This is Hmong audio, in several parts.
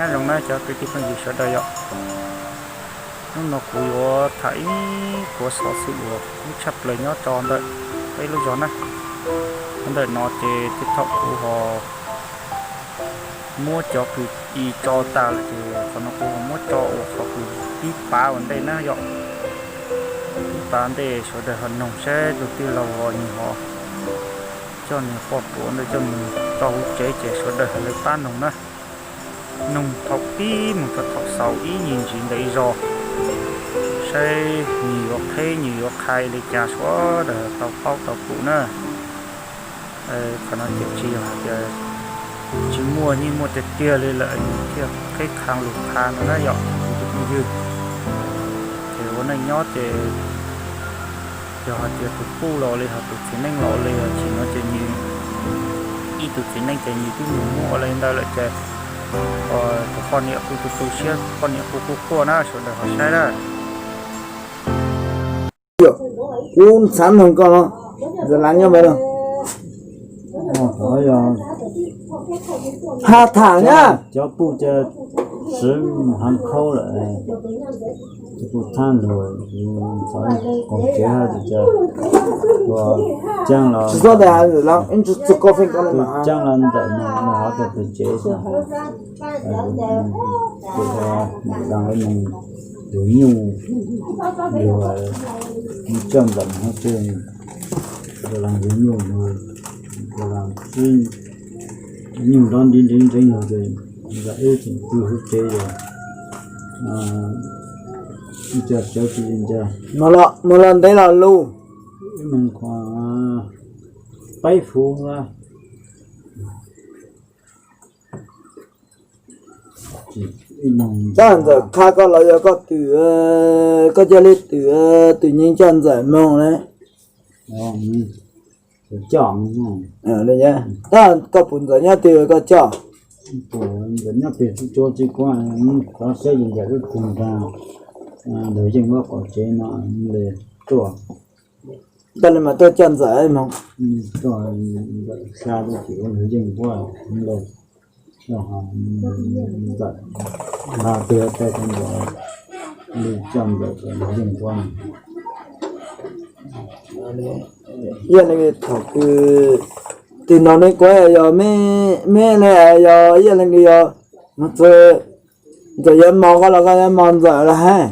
Nyob zoo na cov kwv tij phooj ywg sawv daws yom. Hnub no kuv yuav tham ib qho xov xwm uas kub tshaj plaws nyob rau ntawm peb lub zos na. Ntawm no ces tej thaum kuv ho muab cov kws i tso tas lawm ces qhov no kuv ho muab tso ua qhov kws pib pav ua ntej na yom. Pib pav ntej sawv daws ho noog saib tus tij laug ho nws ho coj nws qoj ruam ntawd coj mus tso hauv tsev ces sawv daws ho li pab noog na. Noog thaum pib mus txog thaum xaus ib nyuag ntsis ntawm ib zos, saib nws yuav qheb nws yuav qha li cas sawv daws tau paub tau pum na. Qhov no ces tsis yog hais tias tsis muaj, yeej muaj tiag tiag li lawm nws thiaj qheb qha lus qha no na yom kwv tij phooj ywg. Ces ua neej nyob ces yog hais tias tus puj los li ho tus txiv neej los li ho tsis no ces nws ib tug txiv neej ces nws twb mus muab ua li ntawd lawm ces tus poj niam kuj tu tu siab, poj niam kuj quaj quaj na sawv daws ho saib na. Kuv xav noog koj no, ntawm lav nyob pab no. Yog ha tham na. Cov puj ca siv hav khaub lawm, puj thab luag tus qhov koom tsev hab tus ca tua caab los, tus caab los ntawm no no hov tau tus tsev tus ua lam mus yug nyuj, yug coj ntawm no ces ua lam yug nyuj, ua lam tsib nyuj nrov ntiv ntiv nteev no ces ib tseem pw hauv tsev os. Ib co sawv tsis nca, mus los ntev los lug, ib moos khuam peb fuv a. Coj ntxawm qha koj los yog koj twm, koj cia li twm, twm nyeem coj ntxawm moog ne. Tab koj pum ntxawm nyob twg koj coj? Ntxawm nyob pem tsis tsuav tsis kuv, xov xwb yus ncaim lub tug nraag ntawd yeej muab qaum tsev no le tuaj. Koj li mas tuaj coj ntxawm moog, tuaj xa tuaj tim ua nws yeej muab le ntxawm, nqa twg tej ntxawm li coj ntxawm yeej muab. Ib yam li thaum kws tim no ne kuv yog me, me ne yog ib yam li yog mus txug ntxawm yuav mos koj los koj yuav mos ntxawm los hab.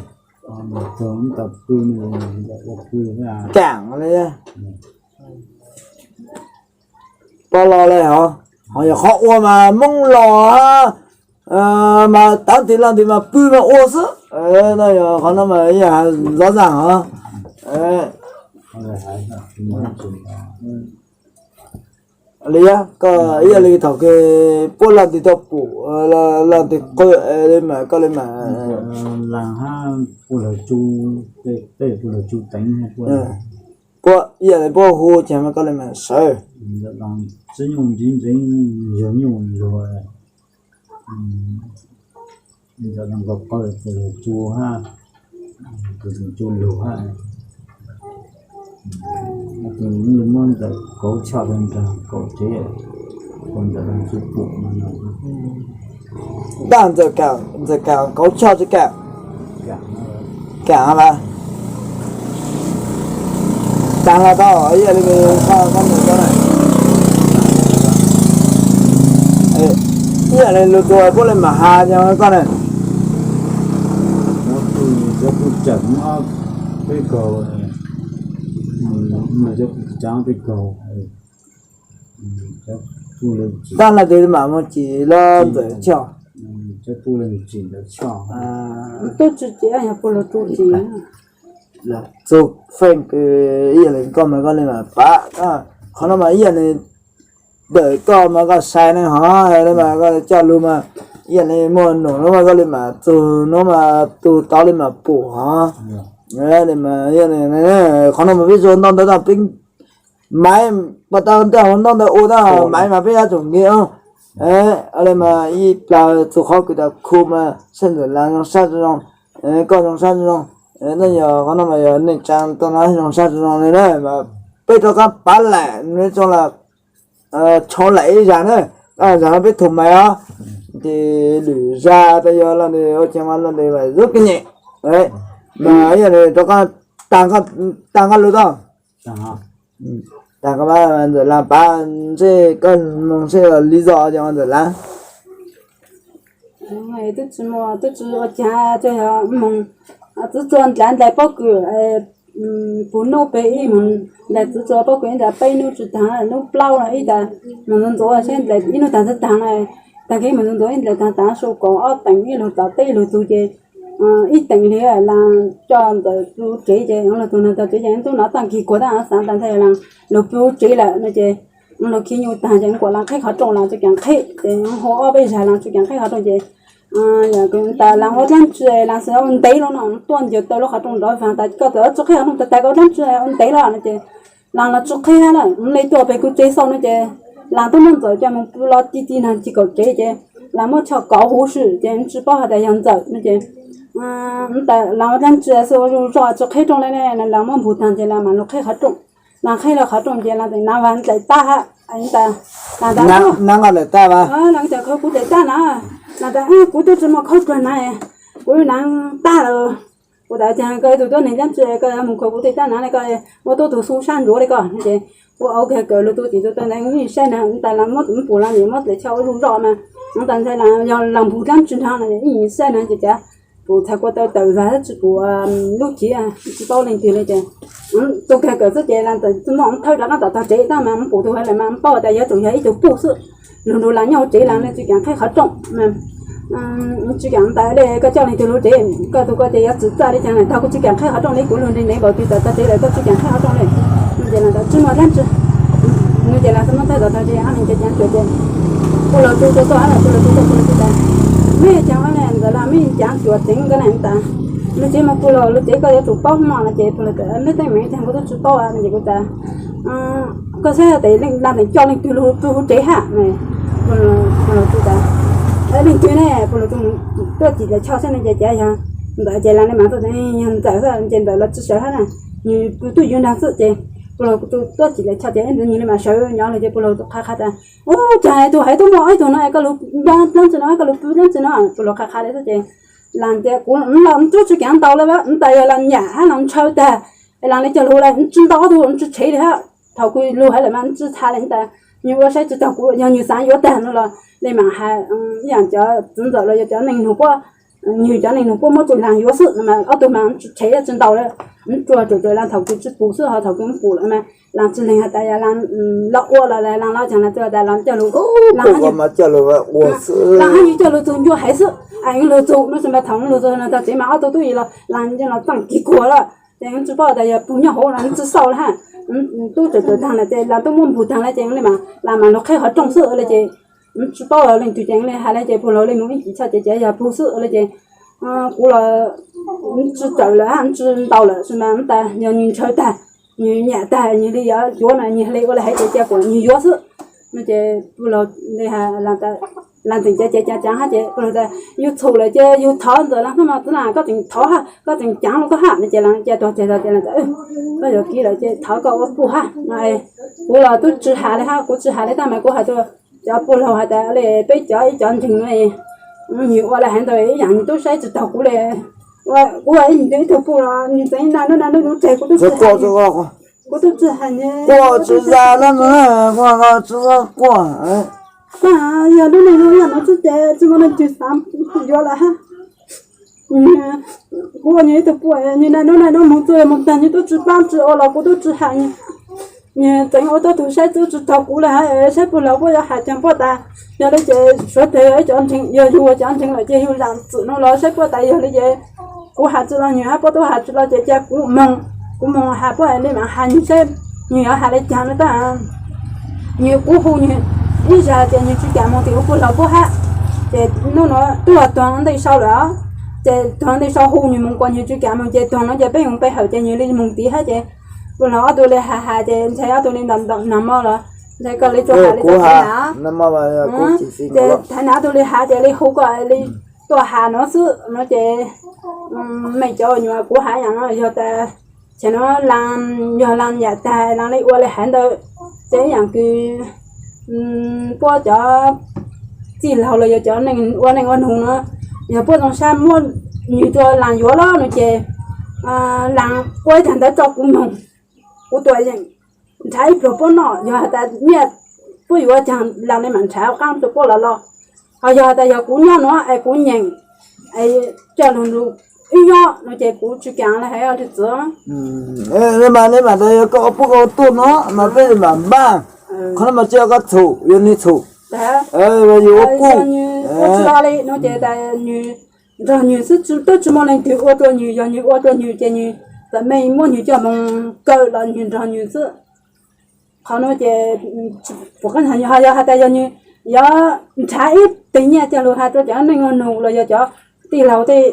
Kaam li, pab los le hov, ho yog qhov ua mas Moob los mas tav tig laj tig mas pw mas ua xwb. No yog qhov no mas ib yam zov zaag hov. Li koj ib yam li thaum kws puab laj tig tau pum, laj tig qw li mas koj li mas, puab ib yam li puab hu ces mas koj li mas sawv. Txib nyuj ntxiv ntxeev, yog nyuj luag, ntawm no nkaus qawj tus lug tsu hab, tus lug tsu lug hab, tus muab ntawm kauv choj rau nraag kaum tsev, ua ntawm no tsi pum no. Tab ntxawm kaam kauv choj tsi kaam, kaam mas taag los tau ib yam li koj ntawm koj na, ib yam li lug txug puab li mam has yog koj na. Cov tub tseem ob peb kaug, cov tub tseem ob peb kaug, tab laj tig mam mus tsim los ntawm choj, cov tub leej tsim ntawm choj, tub tsi tsim yog puab lug tub tsim. Txug feej kws ib yam li koj mas koj li mas pav, qhov no mas ib yam li ntawm koj mas koj sai ne hov, mas koj coj lug mas ib yam li muaj num nuav mas koj li mas txug nuav mas tug tau li mas pum hov. Qhov no mas peb tsuas ntau ntawd tau peb maiv pas tau ntawm hauv ntau ntawd ua tau maiv mas peb yuav tsum nkeeg. Li mas ib plag txug qhov kws tau khu mas sab ntxawm laag zoo sab zoo, koj zoo sab zoo, yog qhov no mas yog neej tsaa tau no zoo sab zoo li na, peb rov qaab pav laim zoo las, tshau laim ib zag na, zag no peb thum maiv os. Ces lwm zag tas yog los nws ua cheem mas los nws mam zub kev nyem. Mas yog nws rov qab tag, tag nqaj lug tau. Tag nqaj, Ntxawm Las pab ntsej koj moog ntsej li zos ces Ntxawm Las. Twb tsis ua cas, tsuas yog moog txwv txua nplaim nplaim pob kws, puv nub pem ib moog nplaim txwv txua pob kws ib nplaim peb nub tsis taag, nub plaub no ib tas moog ntxuav ntxuav seb nplaim ib nub taag txwv taag na, taag kev moog ntxuav ntxuav ib nplaim taag taag su kaum ob teem ib lug tom teb ib lug tug ces ib teem li Las coj Ntxawm pw tsev ces lug tug nug tog tsev ces tub no txaj kis kuag tab xaav tas nthe Las lug pw tsev lawm no ces lug khi nyuj taag ces kuas Las qheb qhov rooj, Las tsis kaam qheb ces hu ob peb zag Las tsis kaam qheb qhov rooj ces tas Las ua dlaab tsi Las xav ua ntev lug no tuaj ncaws taw lub qhov rooj nrov vaag tas koj txawm tsis qheb qhov rooj tas tas koj ua dlaab tsi ua ntev lug no ces Las los tsis qheb hab na, le tuaj pem kuv tsev xauj no ces Las tub muab Ntxawm coj moog pw los ti ti nag ci kaum tsev ces Las muab choj kauv huv si ces tsis paub has tas yog Ntxawm no ces Las ua dlaab tsi xwb ua zuj zog tsis qheb rooj le ne, Las muab npug taag ces Las mam lug qheb qhov rooj. Las qheb lug qhov rooj ces Las teem nav vas dlaim tag hab tas Las tas kuv dlaim tag na, Las tas kuv tub tsis muaj khaub dluag na, kuv nav tag lawm. Kuv tas koj tus tuab neeg dlaab tsi koj moog khaws kuv tej tab nav le, koj ua tuab tug xu sab ntsuav le koj no ces kuv ua kawg kawg lug tu tim tu taw ntawd ib saib na tas Las muab pum Las niam muab dlaim choj ua zuj zog mas tas nthe Las yog Las npug dlaab tsi nrag no ib saib na ces cas pum txhais kua taw tawm vag tsis pum lub civ tsis paub leej twg le ces tu kawg kawg xwb ces Las txawm txwj muaj thawb rov qab tom tog tsev tab mas pum tus hauv lawm mas paub tas yuav tsum yog ib tug puj xwb. Lug nrug Las nyob hauv tsev Las tsis kaam qheb qhov rooj, tsis kaam tas le koj coj leej twg lug tsev koj tus koj ces yuav txwm txaj le caag tog kuv tsis kaam qheb qhov rooj le kuv lug nrug ntev npaum twg tom tog tsev lawm koj tsis kaam qheb qhov rooj le no ces Las txawm txwj muaj dlaab tsi no ces Las txawm muab thawb tom tog tsev ab leeg ces cav cuam ces puj laug tu tu tuaj puj laug tu tuaj puj laug tu tas mej cav ab le Ntxawm Las mej cav cuam tseev koj le tas lug tsev mas puj laug lug tsev koj yuav tsum paub mog no ces puj laug tas mej teeb meem caag kuv tub tsis paub no ces kuv tas koj saib tes Las teem coj leej twg lug pw huv tsev hab. Puj laug tas leej twg ne, puj laug tuaj cim dlaim choj saib no ces cav yog Ntxawm ces Las le mas tuaj yog Ntxawm xwb ces Ntxawm los tsis sawv hab na, nws pw twj ywm nraag xwb ces puj laug tuaj cim dlaim choj ces ib ntsis nws le mas sawv nyob lawm ces puj laug qha qha tas ub, caag tus hais tuaj muaj ib tug no koj lug dlaab tsi no koj lug pw dlaab tsi no puj laug qha qha le xwb ces Las tias kuv los tub tsis kaam ntaus le, tas yog Las nyam hab Las ntshaw tag Las le cog lug le tsis ntaus ob tug tsis tshev le hab. Thaum kuv lug hais lawm mas tsis txha le tas nws ua saib tsis taug kuv, yog nws xav yuav tag no los le mas has ib yaam cov txiv ntxawm los yog cov neeg nug puab, nws cov neeg nug puab muab tus Las yuav xwb no mas ob tug mas tsis tshev tsis ntaus le, tsuas tsuas Las thaum kuv tsis pum xwb ho thaum kuv pum lawm mas Las tsis leeg has tas yog Las los ua los Las los caag Las tsuas tas Las cog lug, Las hab yug cog lug txug ncua haiv xwb, lug txug no tsis npa thaum lug txug no tog tsev mas ob tug tub yim los Las los txaj kis kuag lawm ces tsis paub tas yog pug nyob hauv no tsis xauj le hab. Tub tsuas tsuas taag lawm ces Las tub muab npug taag le ces le mas Las mas lug qheb qhov rooj xwb le ces tsis paub leej twg ces le has le ces puj laug le mus ib cim choj ces cav yog pug xwb le ces kuv los tsis tawm lawm tsis ntaus lawm tsis mas tas yog nws ntshaw tag, nws nyam tag nws le yuav yuav mas nws le ua le hais ces cia kuas nws yuav xwb no ces puj laug le has Las tseem cav cav cav cav hab ces puj laug tas yug txhum lawm ces yug thov Ntxawm Las hnub no txiv Las koj tseem thov hab, koj tseem caav lug koj hab no ces Las cia tuag teg tog ces Las tas koj yuav kiv lawm ces thov koj ua puj hab no. Kuv los tub tsis has le hab, kuv tsis has le tab mas kuv has rua cov puj laug has tas le peb cov ib cov ntseeg no nws ua le hais ntawd ib yaam nws tub saib tsis taug kuv le. Kuv ua ib tug puj los nws txeev na nub na nub nub tseg kuv tub tsis has, kuv tub tsis has, quaj tsis zas na, quaj tsis quaj. Yog lub neej lub yam no xwb ces tsis muaj leej twg xav yuav lawm hab. Kuv ua nws ib tug puj, nws na nub na nub moog txug moog tag nws tub tsis paab tsis ua los kuv tub tsis has. Nws txeev ua tub tug saib tub tsis taug kuv le hab, saib puj laug puab yuav has caag puab tas. Yog le ces suav dlawg yog ib cov ntseeg, yog yug ua cov ntseeg lawm ces yug zaam txim no los saib puab tas yog le ces kuv has tsis los nws hab puab tub has tsis los ces cia kuv moog, kuv moog has puab le mas has nws saib nws yuav has le caag no tab. Nws kuv hu nws ib zag ces nws tsis kam moog tim kuv puj laug puab hab. Ces nub no tub tuag ntej sau lawm, ces tuag ntej sau hu nws moog kuas nws tsis kam moog ces tuag no ces peb moog pe hawm ces nws le moog tid hab ces puj laug ob tug le has has ces ntshai ob tug le ntaus ntaus nag mo los ntshai koj le tsuas has le tau na. Ces thaum na ob tug le has ces le hu koj le tuaj has no xwb no ces mej cov nyuam kuv has yaam no yog tas, ces no yog Las nyam tag Las le ua le hais ntawd, ces ib yaam kws puab cov txij laug los yog cov neeg ua neej ua nug no, yog puab zoo sab muab nwg rua Laas yuav los no ces Laas ua ib tag ntawv rua kuv moog, kuv tuam yeem nrhav ib pluag puab noj, yog has tas nyiaj puab yuav caag Laas le maam nrhav qaab rua puab los los, ho yog has tas yog kuv nyob nuav es kuv nyeem coj lug nrug ib nyob no ces kuv tsi kaam le hais li txwv. Mas neb maam tas yog koj puab koj tuaj no mas peb maam npaaj, qhov no mas tsi yog koj txhum, yog nwg txhum, yog yug ua kuj. Ua tsi le no ces nwg nrog nwg xwb, tub tsi muaj leej twg ua rua nwg, yog nwg ua rua nwg ces nwg txawm mej muab nwg coj moog kawm los nwg nrog nwg xwb. Qhov nuav ces puas, yog has tas yog nwg yuav nrhav ib teg nyiaj coj lug has rua cov neej ua nug los yog cov tij laug tej,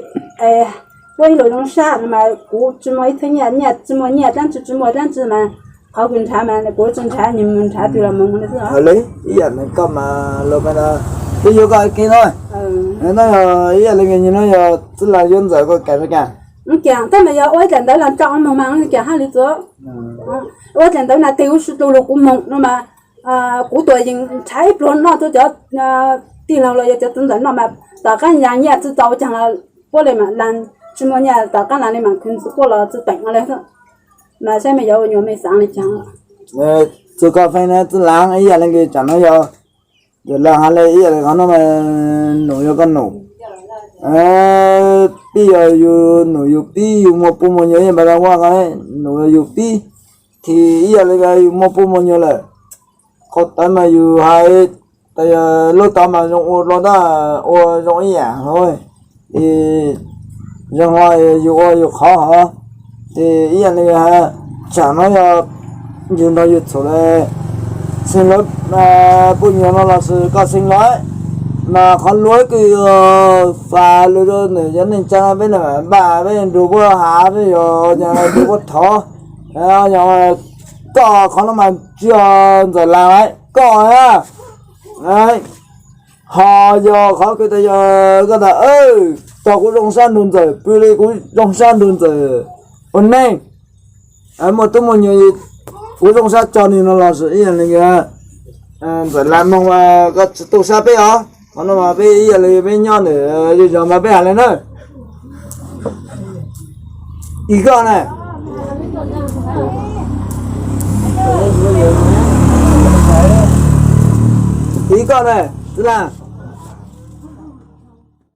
puab ib lus zoo sab no mas kuv tsi muaj ib teg nyiaj, nyiaj tsi muaj nyiaj dlaab tsi, tsi muaj dlaab tsi mas qhov kws nrhav mas kuv tsi nrhav, nwg moog nrhav twg los moog le xwb. Ib yam le koj mas lug, twb yuav koj kev no, no yog ib yam le nwg no yog txwj laug yuav Ntxawm koj kaam le kaam. Kaam tab mas yog ua ib dlaim ntawv los tso moog mas kaam hab li txwv. Ua ib dlaim ntawv mas teg huv si tu lug kuv moog no mas kuv tuam yeem nrhav ib pluag noj rua cov tij laug los yog cov txwv Ntxawm noj mas tom qaab ya nyiaj tsi txaus caag los puab le maam Laas tsi muaj nyiaj, tom qaab Laas le maam khwv ntxiv puab los tsi teem le xwb. Mas saib mej yuav ua nyuas mej xaav le caag. Txug koj feem na txwj laug, ib yam le kws tsaam no yog Ntxawm Laas has le ib yam le qhov no mas num yog koj num, pib yog yug num yug pib, yug muaj pub muaj nyuam ib yam npaj ua ko, num yog yug pib, tes ib yam le yug muaj pub muaj nyuam lawm. Qhov tawv mas yug hais tas yog lub tod mas zoo ua dlua tab ua zoo ib yam hlo, es zoo hlo yug ua yug qhov hov. Ces ib yam li tsaam no yog yug nrog yug txhum le, xeev lawv pub nyuam no los sis koj xeev lawv, mas qhov luag kws yog faj lug rua nwg cov neej tsaa peb npaj peb nrug puab has peb yog nrug puab thov, yog koj qhov no mas tsi yog Ntxawm Laas lawm koj, ho yog qhov kws tas yog koj tas tog kuv zoo sab nrug Ntxawm, pw le kuv zoo sab nrug Ntxawm ua neej, muaj tub muaj nyuam, kuv zoo sab tso nwg no los sis ib yam le Ntxawm Laas moog koj tsi tu sab peb os. Qhov no mas peb ib yam li peb nyob ntawm zej zog mas peb has le na. Ib koj na, ib koj na, txwj laug,